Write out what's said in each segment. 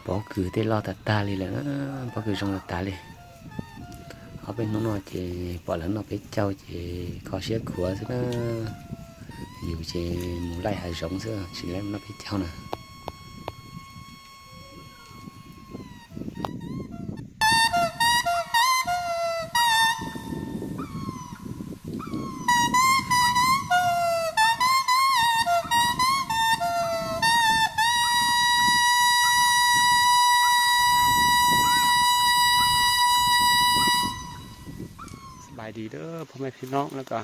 Bó kư têt lo tà tà li lĕ, bó kư zhong tà tà li. Ơ, pê hnong no ce, pô lâ no pê châu ce, kho siếc khuă sư na. Yû ce, mù lai ha zhong sư, si lai no pê châu na. ສະບາຍດີເດີພໍ່ແມ່ພີ່ນ້ອງ ແລ້ວກໍ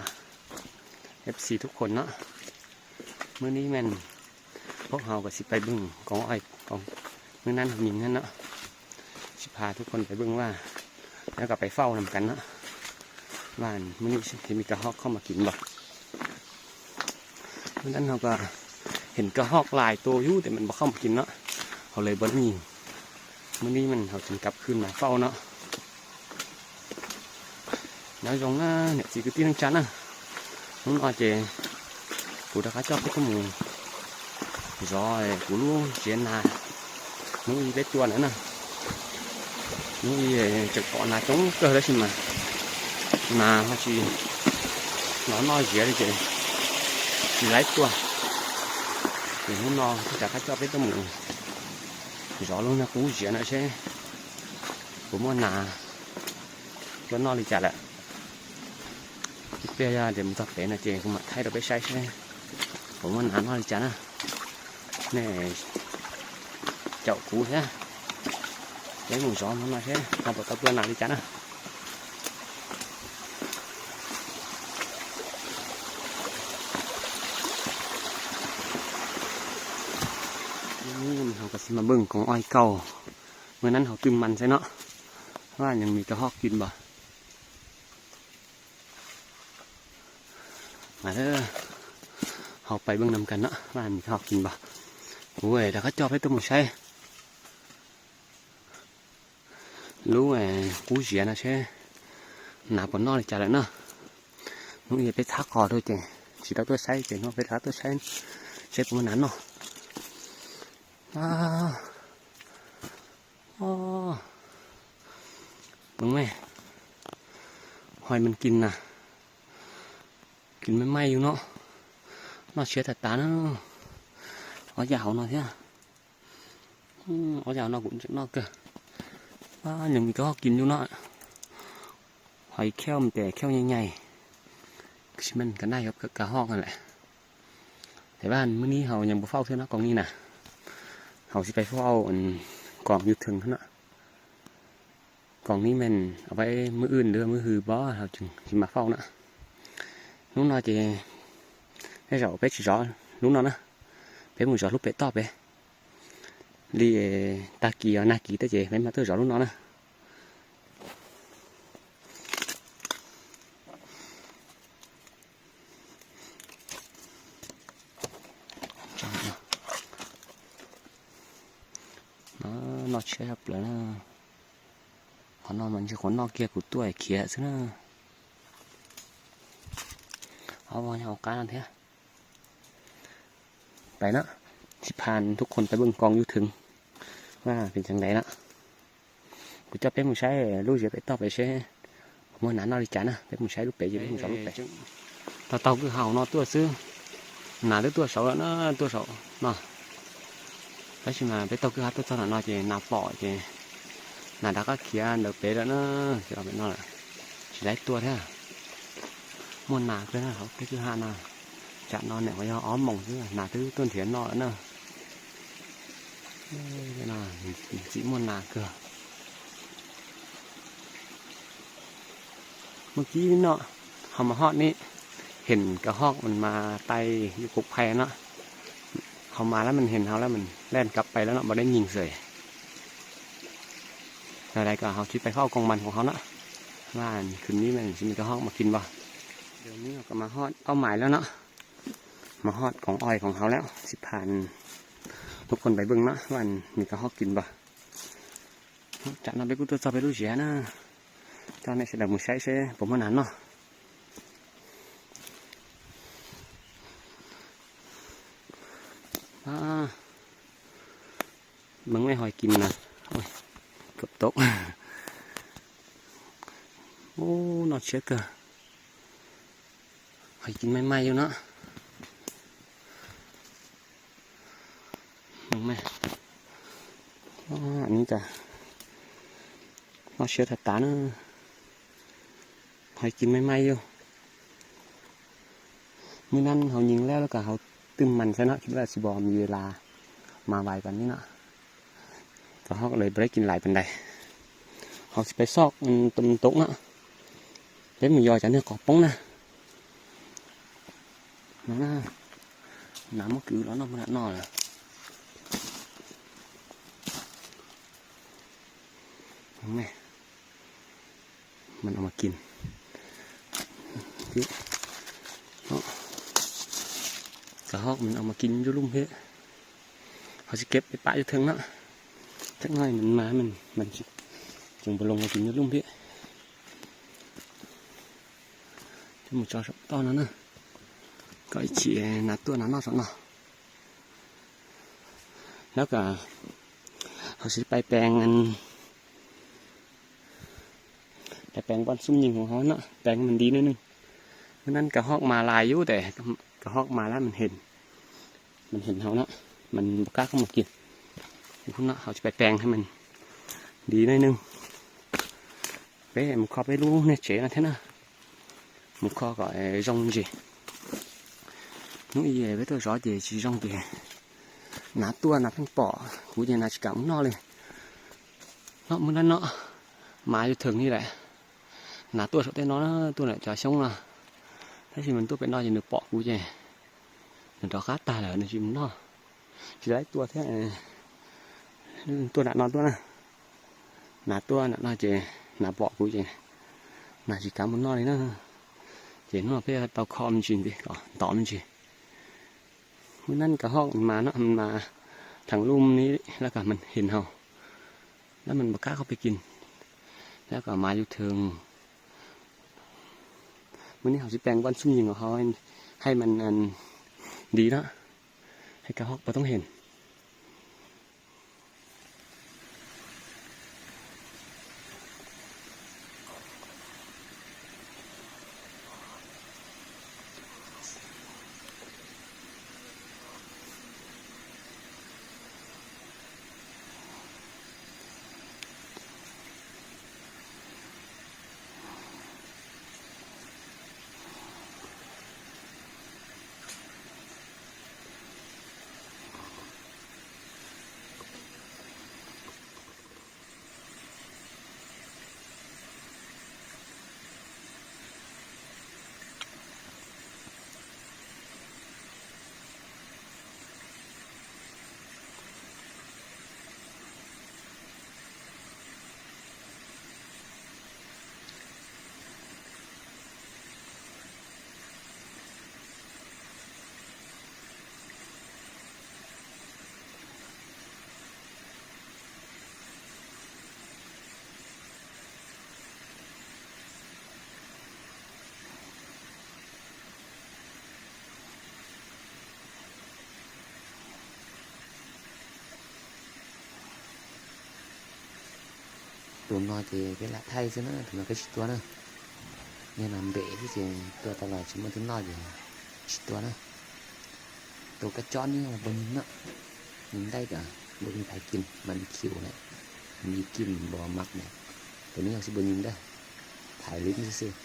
ເອັຟຊີທຸກຄົນເນາະ. ມື້ນີ້ແມ່ນ ພວກເຮົາກໍຊິໄປເບິ່ງກອງອ້ອຍ ກອງ ມື້ນັ້ນເຮົາຍິງຫັ້ນເນາະ ຊິພາທຸກຄົນໄປເບິ່ງວ່າ ແລ້ວກໍໄປເຝົ້ານຳກັນເນາະ ວ່າມື້ນີ້ຊິມີກະຮອກເຂົ້າມາກິນບໍ່. ມື້ນັ້ນເຮົາກໍເຫັນກະຮອກຫຼາຍໂຕຢູ່ ແຕ່ມັນບໍ່ເຂົ້າມາກິນເນາະ ເຮົາເລີຍບໍ່ໄດ້ຍິງ. ມື້ນີ້ມັນ ເຮົາຈຶ່ງກັບຄືນມາເຝົ້າເນາະ. Nói chung là nè, chỉ cứ tin chắc nè. Hôm nay thì cũng đã cá cho cái mù. Rồi, cũng lú chiến nà. Nó y bếp tua nữa nè. Nó y, ờ, chụp cọ nà chống cơ đó xin mà. Nà nó chỉ, nó nói dễ đi chị. Chỉ lấy tua. Thì hôm nay, đã cá cho cái mù. Gió luôn nè, cũng dễ nè chứ. ຜົມວ່າໜາຕົວນອກລີຈາແຫຼະ ເປັຍຢາເດ ມັນຕ້ອງເປັນນະເຈ ກຸມາໄທເຮົາໄປໃຊ້ໃຊ້ ຜົມວ່າໜານອກລີຈານະ ແນ່ ເຈົ້າກູແທ້ ໄດ້ໝູສອງມັນມາແທ້ ເຮົາບໍ່ຕ້ອງເປື້ອນໜາລີຈານະ. ນີ້ເຮົາກໍຊິມາເບິ່ງກອງອ້ອຍເກົ່າ ມື້ນັ້ນເຮົາຕື່ມມັນໃສ່ເນາະ ວ່າຍັງມີກະຮອກກິນບໍ່. ມາເດີ ເຮົາໄປເບິ່ງນຳກັນເນາະ ວ່າມີກະຮອກກິນບໍ່. ໂອ້ຍ ດາກະຈອບໃຫ້ຕົວໝູໄຊ ລູກເອີຍ ກູເສຍນະເຊ ໜາປອນນອນເລີຍຈ້າແຫຼະເນາະ. ໜູເອີຍ ໄປທາກຄໍໂດເຈ ຊິໄດ້ຕົວໄຊເຈ ເນາະ ໄປທາກຕົວໄຊ ໃຊ້ປະມານນັ້ນເນາະ. ອ້າ ອໍ ເບິ່ງແມ້ ຫອຍມັນກິນນະ ກິນໃໝ່ໆຢູ່ເນາະ. ໜ້າເສຍຕາຕາເນາະ ເອົາຢາວໜ້ອຍເຖາະ. ອືມ ເອົາຢາວໜ້ອຍ ກຸນຈັກໜ້ອຍເກີ ອ້າ ຍັງມີກະຮອກກິນຢູ່ເນາະ. ຫອຍແຂ້ວມັນແຕ່ແຂ້ວໃຫຍ່ໆ ຄືຊິແມ່ນກັນໄດ້ກັບກະຮອກຫັ້ນແຫຼະ. ແຕ່ວ່າມື້ນີ້ເຮົາຍັງບໍ່ເຝົ້າເທື່ອເນາະ ກອງນີ້ນະ ເຮົາຊິໄປເຝົ້າອັນກອງຢູ່ເທິງຫັ້ນເນາະ. ກອງນີ້ແມ່ນເອົາໄວ້ມື້ອື່ນ ຫຼື ມື້ຮືບໍ ເຮົາຈຶ່ງຊິມາເຝົ້າເນາະ. ໜູນ້ອຍເຈ ໄດ້ເຈົ້າເປັດຊິຈອ ລຸງນ້ອຍນະ ເປັດໝູຈອ ລຸກເປັດຕໍ່ເປ ລີ ຕາກີ ເອົາໜ້າກີເຕເຈ ເປັດມາເຕີຈອ ລຸງນ້ອຍນະ. ນອກເຊຍເປີນນະ ຂໍນອກມັນຊິຂົນນອກເກຍກູຕົວເຂຍຊະນະ. ເອົາບໍ່ ເອົາການແທ້. ໄປເນາະ ຊິພາທຸກຄົນໄປເບິ່ງກອງຢູ່ເທິງ ວ່າເປັນຈັ່ງໃດເນາະ. ກູຈະເປັນໝູໄຊ ລູກຊິໄປຕໍ່ໄປເຊ ໝູໜານອກລີຈານະ ເປັນໝູໄຊ ລູກເປ ເປັນໝູສາວ ລູກເປ. ຕາເຕົາຄືເຮົາເນາະ ຕົວຊື້ ໜາຫຼືຕົວເສົາລະເນາະ ຕົວເສົາເນາະ. ໄປຊິມາໄປເຕົາຄືເຮົາ ຕົວເສົາເນາະເຈ ໜາປໍເຈ ໜາດາກະເຂຍ ເດີເປລະເນາະ ຊິເອົາໄປເນາະ ຊິໄດ້ຕົວແທ້. ໝູໜາຄືເຮົາ ຕົວຄືເຮົານະ ຈະນອນແນວວ່າອອມມອງຊື່ ໜາຕື້ຕົ້ນເຖຍນອກລະເນາະ. ເອີ ເນາະ ຊິມ່ວນໜາເກືອ ເມື່ອກີ້ເນາະ ເຮົາມາຮອດນີ້ ເຫັນກະຮອກມັນມາໄຕ່ຢູ່ກົກໄຜ່ເນາະ. ເຮົາມາແລ້ວມັນເຫັນເຮົາແລ້ວ ມັນແລ່ນກັບໄປແລ້ວເນາະ ບໍ່ໄດ້ຍິງເສີຍ. ແນວໃດກໍເຮົາຊິໄປເຝົ້າກອງມັນຂອງເຮົາເນາະ ວ່າຄືນນີ້ມັນຊິມີກະຮອກມາກິນບໍ່. ດຽວນີ້ເຮົາກໍມາຮອດເປົ້າໝາຍແລ້ວເນາະ. ມາຮອດກອງອ້ອຍຂອງເຮົາແລ້ວ ຊິພາທຸກຄົນໄປເບິ່ງເນາະ ວ່າມີກະຮອກກິນບໍ່. ຈະນຳໄປກູຕົວຈອບໄປລູເຊຍນະ ຕອນນີ້ຊິດຳມືໃຊ້ເຊ ປະມານນັ້ນເນາະ. ອາ ເບິ່ງແມ່ ຫອຍກິນນະ ໂອ້ຍ ເກືອບຕົກ. ໂອ້ ນອດເຊກເກີ ຫອຍກິນໃໝ່ໆຢູ່ເນາະ. ເບິ່ງແມ່ ອາ ອັນນີ້ກະ ນອດເຊກຕາຕາເນາະ ຫອຍກິນໃໝ່ໆຢູ່. ມື້ນັ້ນເຮົາຍິງແລ້ວ ແລ້ວກະເຮົາຕື່ມມັນໃສ່ເນາະ ຄິດວ່າຊິບໍ່ມີເວລາມາໄວປານນີ້ເນາະ. ກະເຮົາກະເລີຍບໍ່ໄດ້ກິນຫຼາຍປານໃດ. ເຮົາຊິໄປຊອກອັນຕົນຕົກເນາະ. ເປັນໝູຢໍຈາກເນື້ອກອງປົງນະ. ນະ ນະ ນ້ຳມັນກືລະເນາະ ມັນນະເນາະ. ເບິ່ງແມ່ ມັນເອົາມາກິນເນາະ. ກະຮອກມັນເອົາມາກິນຢູ່ລຸ່ມພີ້. ເຮົາຊິເກັບໄປປະຢູ່ເທິງເນາະ. ຈັກໜ້ອຍມັນມາ ມັນ ມັນຊິຈຶ່ງບໍ່ລົງມາກິນຢູ່ລຸ່ມພີ້. ຈະໝູຈອຕອນນັ້ນນະ ກໍອີກທີໜ້າຕົວະໜ້ານອກເນາະ. ແລ້ວກະເຮົາຊິໄປແປງອັນ ໄປແປງບ່ອນຊຸ່ມຍິງຂອງເຮົາເນາະ ແປງໃຫ້ມັນດີໜ້ອຍໜຶ່ງ. ມື້ນັ້ນກະຮອກມາຫຼາຍຢູ່ ແຕ່ກະຮອກມາແລ້ວມັນເຫັນ ມັນເຫັນເຮົາເນາະ ມັນບໍ່ກ້າເຂົ້າມາກິນ. ພຸ້ນເນາະ ເຮົາຊິໄປແປງໃຫ້ມັນດີໜ້ອຍໜຶ່ງ. ເປ້ ມັນເຂົ້າໄປຮູ້ໃນເຈນະແທ້ນະ. ມັນເຂົ້າກໍ ເອີ ຈອງຈີ ນຸອີເອເວໂຕຈອເຈຈີຈອງເກ ໜ້າຕົວະໜ້າແພງປໍ ກູເຈນາຊິກາມຸນນອກເລີຍເນາະ. ມື້ນັ້ນເນາະ ມາຢູ່ເທິງນີ້ແຫຼະ ໜ້າຕົວະຊອກແຕ່ນອນນະ ຕົວະນະຈາຊົງນະ. ຖ້າຊິມັນຕົວະໄປນອກຈະນຶກເປາະກູເຈ ນະດອກຄາຕາແຫຼະ ນະຈິມນອກ. ຊິຫຼາຍຕົວະແທ້ ຕົວະນະນອນຕົວະນະ ໜ້າຕົວະນະນອກເຈ ໜ້າເປາະກູເຈ ໜ້າຊິກາມຸນນອກເລີຍນະ. ເຈນອກເພເຕົາຄອມຈິນຕິ ກໍຕອມຈິ. ມື້ນັ້ນກະຮອກມັນມາເນາະ ມັນມາທາງລຸ່ມນີ້ ແລ້ວກະມັນເຫັນເຮົາ ແລ້ວມັນບໍ່ກ້າເຂົ້າໄປກິນ ແລ້ວກະມາຢູ່ເທິງ. ມື້ນີ້ເຮົາຊິແປງບ່ອນຊຸ່ມຍິງຂອງເຮົາໃຫ້ ໃຫ້ມັນ ອັນ ດີເນາະ ໃຫ້ກະຮອກບໍ່ຕ້ອງເຫັນ. ໂຕນ້ອຍເຈເປັນລະໄທຊະເນາະ ໂຕນ້ອຍກໍຊິຕົວະເນາະ. ແນະນຳເບທີ່ເຈຕົວະຕະຫຼອດ ຊິມາໂຕນ້ອຍເຈຊິຕົວະເນາະ. ໂຕກະຈອນນີ້ບໍ່ຍິງເນາະ ຍິງໄດ້ກະບໍ່ມີໃຜກິນ ມັນຄິວແຫຼະ ມີກິ່ນບໍ່ມັກແຫຼະ. ໂຕນີ້ເຮົາຊິບໍ່ຍິງເດີ້ ຖ່າຍຫຼິ້ນຊື່ໆ. ໂຕ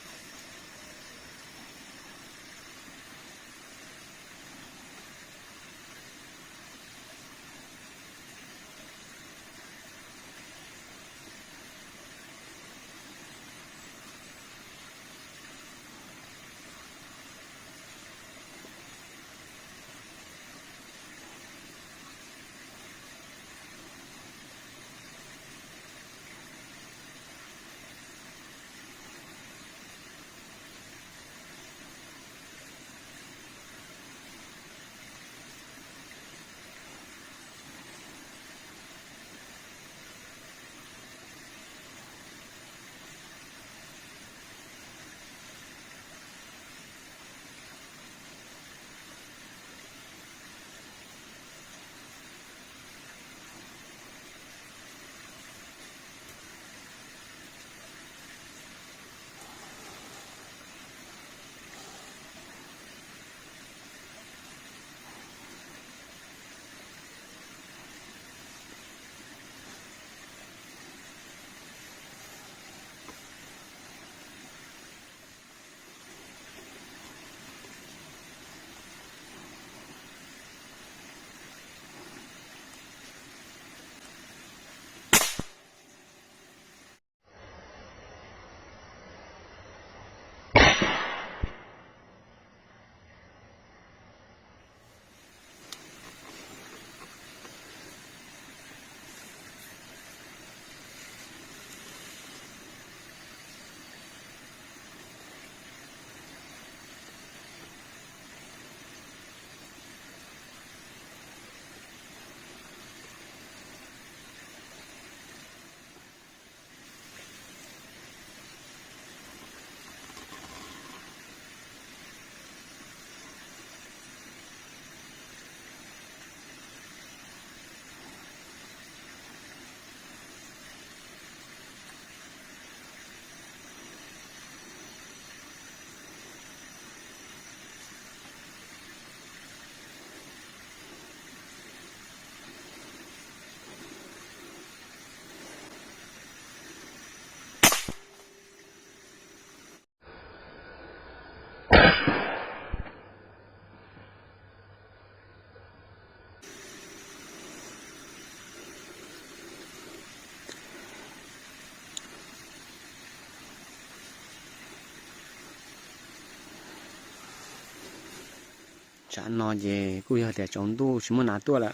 ນອນເຢ ກູຢອດແດດຈອງຕູ້ຊິມື້ໜາຕົວລະ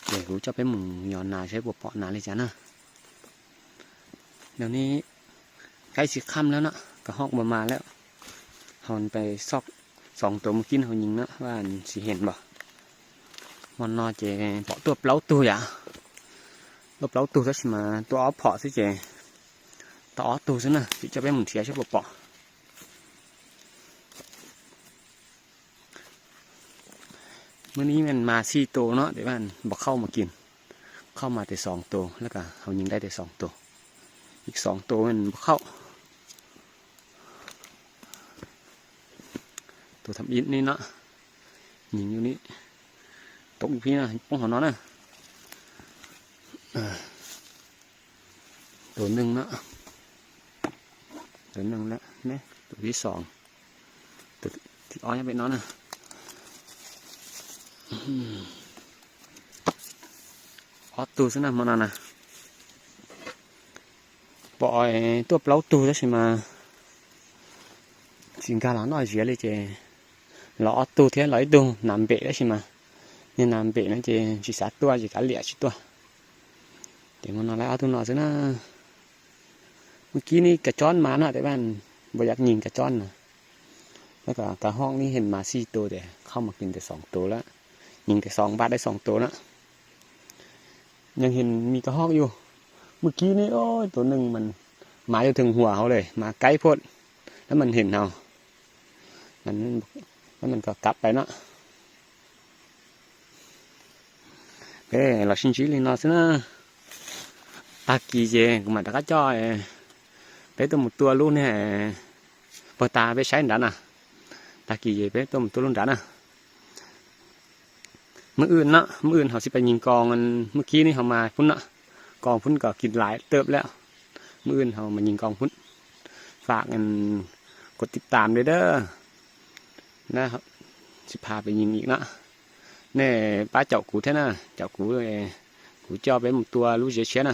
ເດ ກູຈະໄປໝູຍອນນາໃຊ້ປົວເປາະນາເລີຍຈ້ານະ. ດຽວນີ້ໃກ້ຊິຄ່ຳແລ້ວເນາະ ກະຮອກບໍ່ມາແລ້ວ. ເຮົາໄປຊອກສອງໂຕມື້ກີ້ເຮົາຍິງເນາະ ວ່າມັນຊິເຫັນບໍ່. ມອນນອເຈ ເປາະຕົວເປົ່າຕູຢາ ຕົວເປົ່າຕູ ຖ້າຊິມາຕົວອອບເພາະຊິເຈ ຕົວອອບຕູຊິນະ ຊິຈະໄປໝູນເທຍໃຊ້ປົວເປາະ. ມື້ນີ້ແມ່ນມາສີ່ໂຕເນາະ ແຕ່ວ່າບໍ່ເຂົ້າມາກິນ ເຂົ້າມາແຕ່ສອງໂຕ ແລ້ວກະເຮົາຍິງໄດ້ແຕ່ສອງໂຕ ອີກສອງໂຕແມ່ນບໍ່ເຂົ້າ. ໂຕທຳອິດນີ້ເນາະ ຍິງຢູ່ນີ້ ຕົກຢູ່ພີ້ນະ ປ້ອງເຮົານອນນະ. ໂຕໜຶ່ງເນາະ ໂຕໜຶ່ງລະ ນີ້ໂຕທີສອງ ໂຕທີ່ອອດຍັງໄປນອນນະ. ອອດຕູຊິນະ ມານອນນະ ປອຍຕົວເປົ່າຕູຈະຊິມາ ຊິງກາລານ້ອຍເສຍເລີຍເຈ. ລາອອດຕູເທລາອີກຕູ ນຳເບະໄດ້ຊິມາ ນີ້ນຳເບະນະເຈ ຊິສາຕົວ ຊິກາເລຍຊິຕົວ ເດ ມານອນລາອອດຕູນອນຊິນະ. ມື້ກີ້ນີ້ກະຈ້ອນມາເນາະ ແຕ່ວ່າບໍ່ຢາກຍິງກະຈ້ອນນະ ແລ້ວກະກະຮອກນີ້ເຫັນມາສີ່ໂຕ ແຕ່ເຂົ້າມາກິນແຕ່ສອງໂຕລະ ຍິງແຕ່ສອງບາດໄດ້ສອງໂຕນະ. ຍັງເຫັນມີກະຮອກຢູ່ ມື້ກີ້ນີ້ ໂອ້ຍ ໂຕໜຶ່ງມັນມາຢູ່ເທິງຫົວເຮົາເລີຍ ມາໃກ້ໂພດ ແລ້ວມັນເຫັນເຮົາ ມັນ ແລ້ວມັນກະກັບໄປເນາະ. ເອີ ລາຊິນຈີລີນອນຊິນະ ຕາກີເຈ ກຸມາຕາກະຈອຍ ເປໂຕໝູຕົວລູແນ່ ເປີຕາເປໃຊ້ນດານະ ຕາກີເຈ ເປໂຕໝູຕົວລູນດານະ. ມື້ອື່ນເນາະ ມື້ອື່ນເຮົາຊິໄປຍິງກອງ ອັນມື້ກີ້ນີ້ເຮົາມາພຸ້ນເນາະ ກອງພຸ້ນກໍກິນຫຼາຍເຕີບແລ້ວ. ມື້ອື່ນເຮົາມາຍິງກອງພຸ້ນ ຝາກອັນກົດຕິດຕາມເດີເດີ ນະ ຊິພາໄປຍິງອີກເນາະ. ແນ່ ປ້າເຈົ້າກູແທ້ນະ ເຈົ້າກູເອີ ກູເຈົ້າເປັນໝູຕົວລູເຈຍເຊຍນະ.